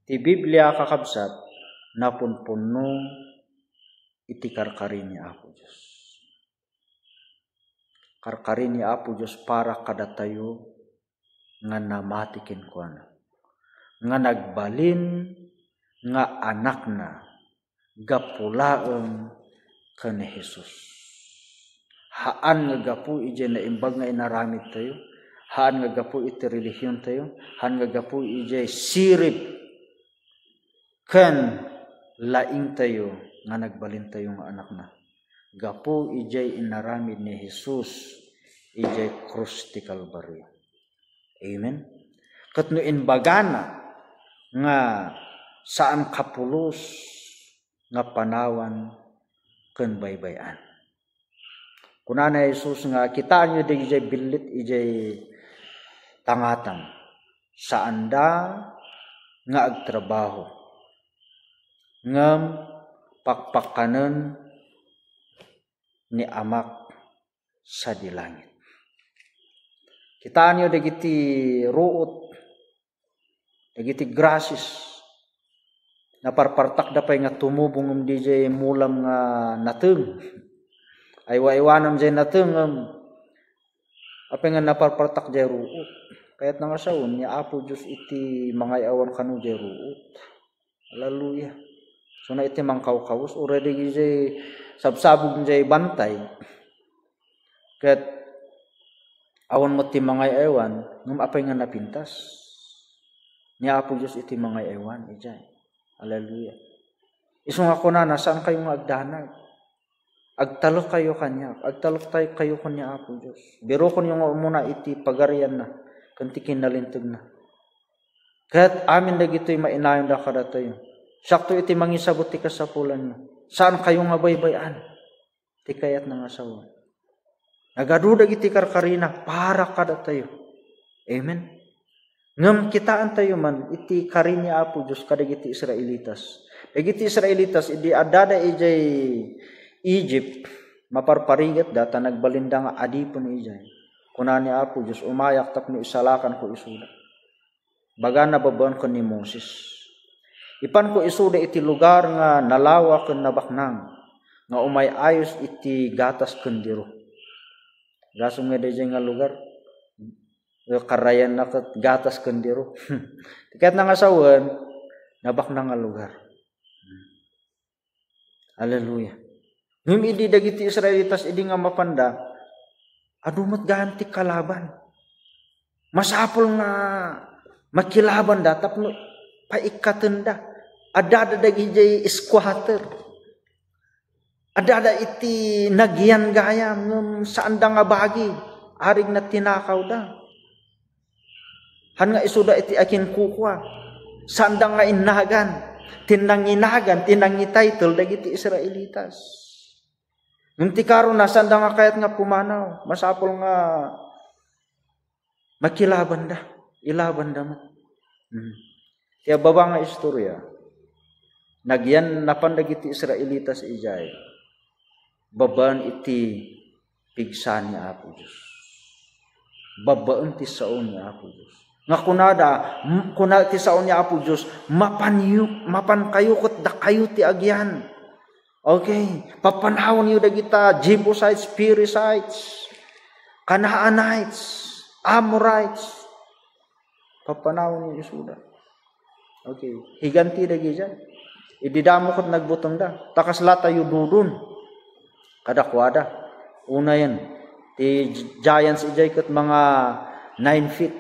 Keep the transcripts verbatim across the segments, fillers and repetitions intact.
Ti Biblia, kakabsat, napunpunno iti karkari ni Apo Dios. Karkari ni Apo Dios para kadatayo nga namati kenkuana, nga nagbalin nga anakna gapu laeng ken ni Jesus. Haan nga gapu idiay naimbag nga inaramidtayo, haan nga gapu iti relihiontayo, haan nga gapu idiay sirib ken laingtayo nga nagbalintayo nga anakna. Gapu idiay inaramid ni Jesus idiay krus ti Kalbario. Amen. Ket no imbagana nga saan kapulos nga panawan ken baybay-an. Kunana ni Jesus nga, "Kitaenyo dagijay billit idiay tangatang. Saanda nga agtrabaho, ngem pakpakkanen ni Amak sadi langit." Kitaenyo dagiti ruot, dagiti grasses. Naparpartakda pay nga tumubo ngem didiay mulam nga nateng. Aywa-aywanam diay nateng ngem apay nga naparpartak diay ruot. Kayatna nga sawen ni Apo Dios iti mangay-awan kano diay ruot. Hallelujah. So, na iti mangkawkawes, uray dagijay sabsabog jay bantay. Ket awan met ti mangay-aywan, ngem apay nga napintas ni Apo Dios iti mangay-aywan, idiay. Hallelujah. Isu nga kunana, "Saankayo nga agdanag. Agtalekkayo kaniak, agtalekkayo ken ni Apo Dios." Birukonyo nga umuna iti pagarianna ken ti kinalintegna. Ket amin dagitoy mainayonda kadatayo. Siakto iti mangisabut ti kasapulanyo. Saankayo nga baybay-an ti kayatna nga sawen. Nagadu dagiti karkarina para kadatayo. Amen. Ngem kitaentayo man iti kari ni Apo Dios kadagiti Israelitas. Dagiti Israelitas idi addada idiay Egypt, maparparigetda ta nagbalinda nga adipen idiay. Kuna ni Apo Dios, "Umayak tapno isalakanko isuda." Bagana babaen ken ni Moses. Ipanko isuda iti lugar nga nalawa ken nabaknang, nga umay-ayos iti gatas ken diro. Gasum nga daydiay nga lugar, karayanna ket gatas ken diro. Ti kayatna nga sawen, nabaknang nga lugar. Hallelujah. Ngem idi dagiti Israelitas idi nga mapanda, adu met gayam ti kalaban. Masapul nga makilabanda tapno paikkatenda. Addada dagidiay squatter. Addada iti nagyan gayam ngem saanda nga bagi. Arigna tinakawda. Han nga isuda iti akinkukua. Saanda nga innagan. Ti nanginagan, ti nangititle dagiti Israelitas. Ngem ti karona, saanda nga kayat nga pumanaw. Masapul nga makilabanda. Ilabanda met. Hmm. Ti ababa nga istorya, nagyan napan dagiti Israelitas idiay babaen iti pigsa ni Apo Dios. Babaen ti sao ni Apo Dios. Nga kunada, m-, kuna ti sao ni Apo Dios, "Mapanyo, mapankayo ket dakayo ti agyan." Okay, papanawanyo dagita Jebusites, Perizzites, Canaanites, Amorites. Papanawanyo isuda. Okay. Higanti dagidiay. Idi damo ket nagbutengda. Ta kasla tayo dudon. Kadakuada. Unayen. Ti gi-, giants idiay ket mga nine feet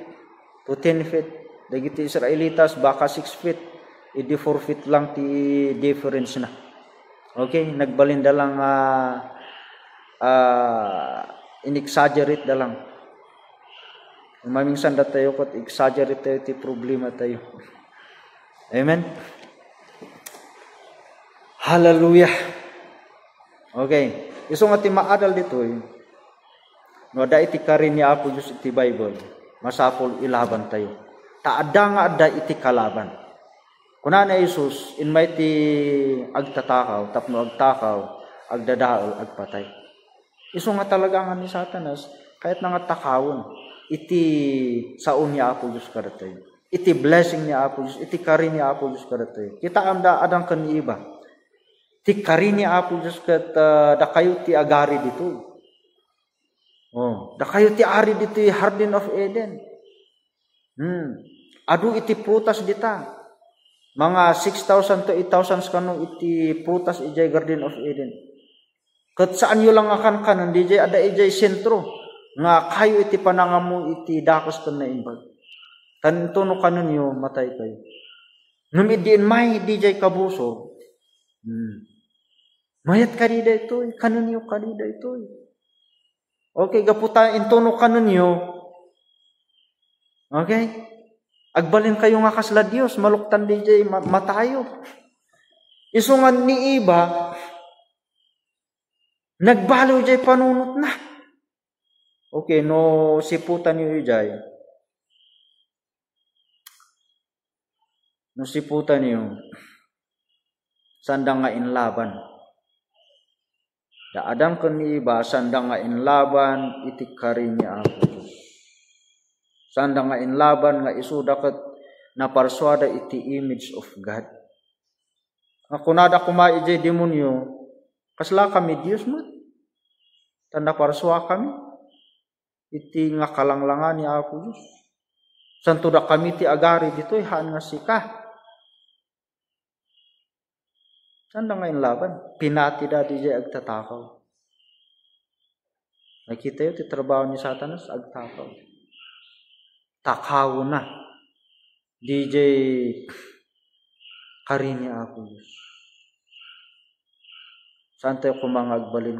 to ten feet. Dagiti Israelitas, baka six feet. Idi four feet lang ti difference na. Okay, nagbalinda lang, ah, ah, in-exaggerate da lang. Mamingsan datayo ket exaggerate tayo ti problema tayo. Amen? Hallelujah. Okay. Isu nga ti maadal ditoy, no adda iti kari ni Apo Dios iti Bible, masapul ilaban tayo. Ta adda nga adda iti kalaban. Kuna ni Jesus, "Immay ti agtatakaw, tapno agtakaw, agdadael, agpatay." Isu nga talagangan ni Satanas, kayatna nga takawen iti sao ni Apo Dios kadatayo. iti blessing ni Apo Dios, iti kari ni Apo Dios kadatoy. Kitaem da Adan ken ni Eva. Ti kari ni Apo Dios ket, ah, dakayo ti agari ditoy. Oh, dakayo ti ari ditoy Garden of Eden. Hmm. Adu iti prutas dita. Mga six thousand to eight thousand kano iti prutas idiay Garden of Eden. Ket saanyo lang a kankanen, dijay adda idiay sentro nga kayo iti panangammo iti dakes ken naimbag. Tan intono kanenyo, matay kayo. Ngem idi immay dijay kabusor, hmm, mayat kadi daytoy, kanenyo kadi daytoy. Okay, gapu ta intono kanenyo, okay? Agbalin kayo nga kasla Dios, maluktan dijay ma-, matayo. Isu nga ni Eva, nagbaliw jay panunotna. Okay, no siputanyo ijay. No siputanyo, sanda nga inlaban. Da Adan ken ni Eva, sanda nga inlaban iti kari ni Apo Dios. Sanda nga inlaban nga isuda ket naparsuada iti image of God. Nga kunada koma ijay demonio, kasla kami Dios met. Ta naparsua kami iti nga kalanglanga ni Apo Dios. Santo da kami ti agari ditoy, haan nga sika. Sanda nga inlaban? Pinatida dijay agtatakaw. Nakitayo ti trabaho ni Satanas, agtakaw. Takawna. Dijay kari ni Apo Dios. Saan tayo koma nga agbalin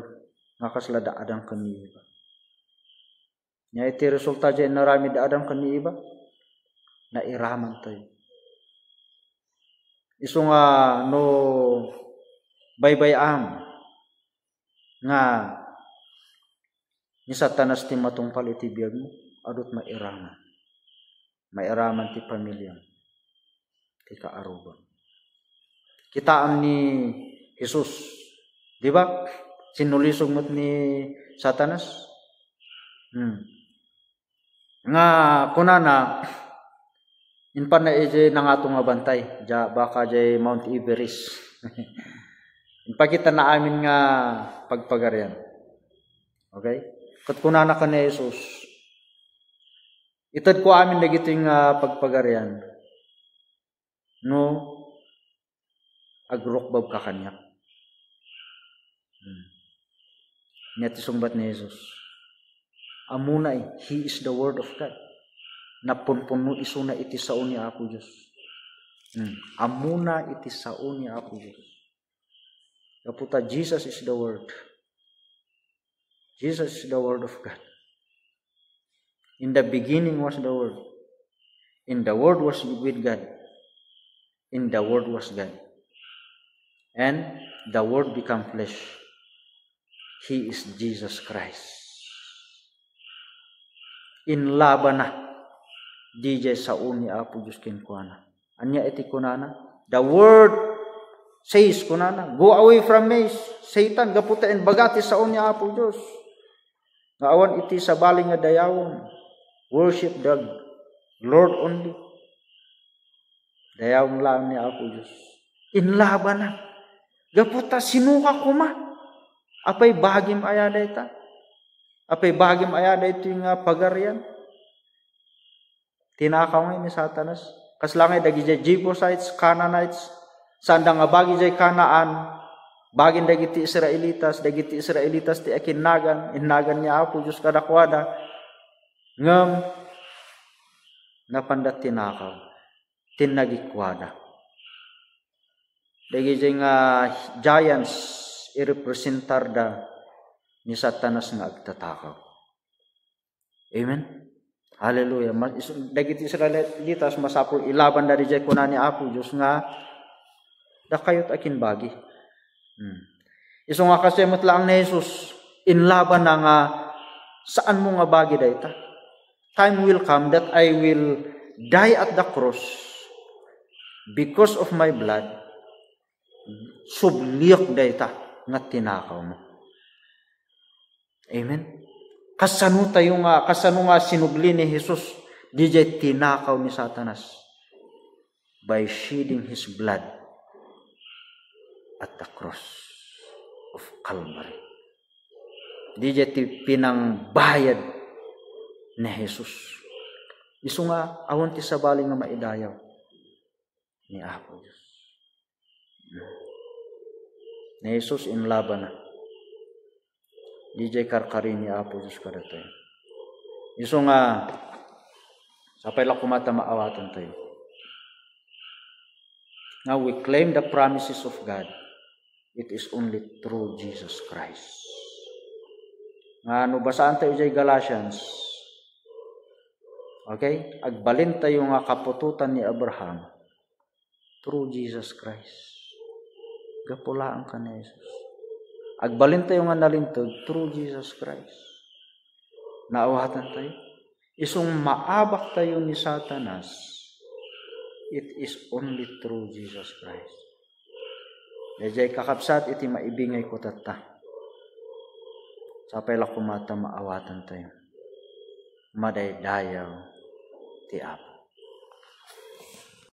nga kasla da Adan ken ni Eva? Nia iti resulta jay inaramid da Adan ken ni Eva? Nairaman tayo. Isu nga no baybay-am nga ni Satanas ti matungpal iti biagmo, adut mairaman. Mairaman ti pamiliam, ti kaarrubam. Kitaem ni Jesus, di ba? Sinulisog met ni Satanas. Hmm. Nga kunana, impanna ijay nangato nga bantay, ja, baka jay Mount Everest. Impakitana amin nga pagpagarian. Okay? Ket kunana ken ni Jesus, "Itedko amin dagitoy nga pagpagarian no agrukbabka kaniak." Hmm. Nia ti sungbat ni Jesus. Ammona, eh, He is the Word of God. Napunpunno isuna iti sao ni Apo Dios. Hmm. Ammona iti sao ni Apo Dios. Gapu ta Jesus is the Word. Jesus is the Word of God. In the beginning was the Word. In the Word was with God. In the Word was God. And the Word become flesh. He is Jesus Christ. Inlabana, dijay sao ni Apo Dios kenkuana. Ania iti kunana? "The word says," kunana, "Go away from me, Satan," gapu ta imbaga ti sao ni Apo Dios nga awan iti sabali nga dayawem. Worship the Lord only. Dayawem laeng ni Apo Dios. Inlabana. Gapu ta sinoka koma? Apay bagim aya dayta? Apay bagim aya daytoy nga pagarian? Tinakaw ngay ni Satanas. Kasla ngay dagiti Jebusites, Canaanites, sanda nga bagi jay Canaan, bagin dagiti Israelitas, dagiti Israelitas ti akinnagan, innagan ni Apo Dios kadakuada. Ngem, napanda tinakaw, tinnagikuada. Dagiti nga giants, irepresentarda ni Satanas nga agtatakaw. Amen? Hallelujah. Ma-, is-, dagiti Israelitas, masapul ilabanda dijay kuna ni Apo Dios nga, "Dakayo ti akinbagi." Hmm. Isu nga kasi met laeng ni Jesus, inlabana nga, "Saanmo nga bagi dayta. Time will come that I will die at the cross because of my blood." Subliek dayta nga tinakawmo. Amen. Kasano tayo nga, kasano nga sinubli ni Jesus Didiay tinakaw ni Satanas by shedding his blood at the cross of Calvary. Didiay ti pinangbayad ni Jesus. Isu nga, awan ti sabali nga maidayaw ni Apo Dios. Ni Jesus inlabana. Didiay karkari ni Apo Dios kadatayo. Isu nga, sapay la koma ta maawatantayo. Now, we claim the promises of God. It is only through Jesus Christ. Nga, no basaantayo diay Galatians, okay? Agbalintayo nga kaputotan ni Abraham through Jesus Christ. Gapu laeng ken ni Jesus. Agbalintayo nga nalinteg through Jesus Christ. Naawatantayo. Isung maabaktayo ni Satanas, it is only through Jesus Christ. Daydiay, kakabsat, iti maibingayko tatta. Sapay la koma ta maawatantayo. Madaydayaw ti Apo.